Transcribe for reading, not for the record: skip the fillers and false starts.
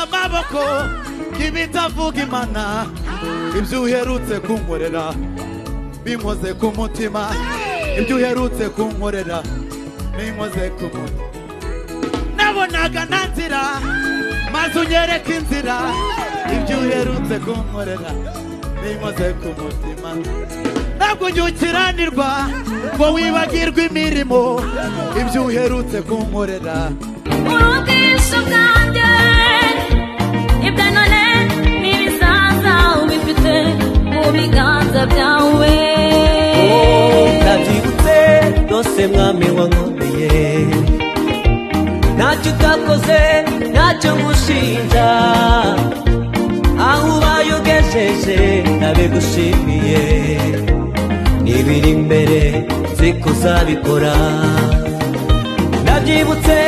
Amaboko y'ibitavuga Imana, ibyo uherutse kunkorera binkoze ku mutima, ibyo uherutse kunkorera binkoze ku mutima. Nabonaga nta nzira maze unyereka inzira, ibyo uherutse kunkorera binkoze ku mutima. Ntabwo ujya ukiranirwa ngo wibagirwe imirimo, ibyo uherutse kunkorera. Ubwisho bwanjye ibya none n'ibizaza ubifite mu biganza byawe. Ndabyibutse rwose mwami wankomeye, ntacyo utakoze ntacyo ngushinja, aho ubaye ugejeje ndabigushimiye, n'ibiri imbere nzi ko uzabikora. Ndabyibutse.